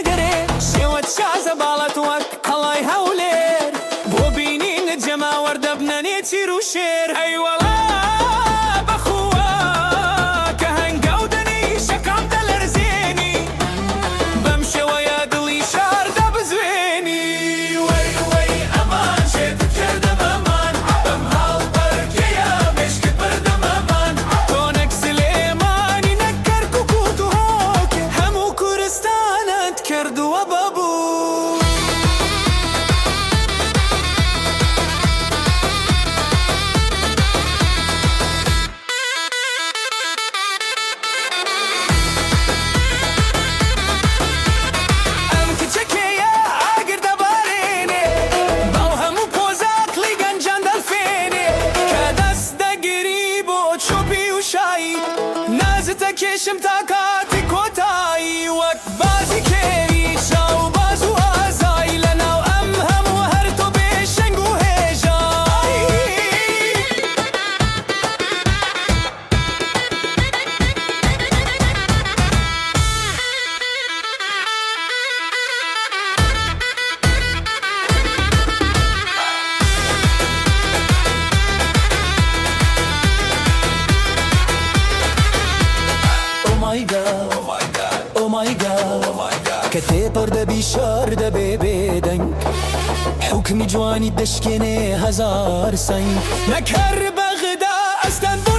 دەگەرێ. شێوەت شازە باڵت وەک قەڵای هەولێر. بۆ بینینت جەماوەر دەبنە نێچیر و شێر. ئەی وەڵا بەخوا کە هەنگاو دەنێی شەقام دەلەرزێنی. بەم شێوەیە دڵی شار دەبزوێنی. وەی وەی ئەمان شێتت کردم ئەمان. بەم هەڵپەرکێیە مێشکت بردم ئەمان. تۆ نەک سلێمانی نەک کەرکوک و دهۆک. هەموو کورستانت کردووە بە بووک. ئەم کچە کێیە ئاگر دەبارێنێ. بەو هەموو پۆزە ئەقڵی گەنجان دەلفێنێ. کە دەست دەگری بۆ چۆپی و شایی. نازت ئەکێشم تا کاتی کۆتایی. وەک بازی کێوی چاو باز و ئازای. لەناو ئەم هەموو هەر تۆ بێشەنگ و هێژای. Oh my God Oh my God کە تێپەڕ دەبی شار دەبێ بێدەنگ. حوکمی جوانی دەشکێنێ 1000 سەنگ. نەک هەر بەغدا ئەستەنبوڵ.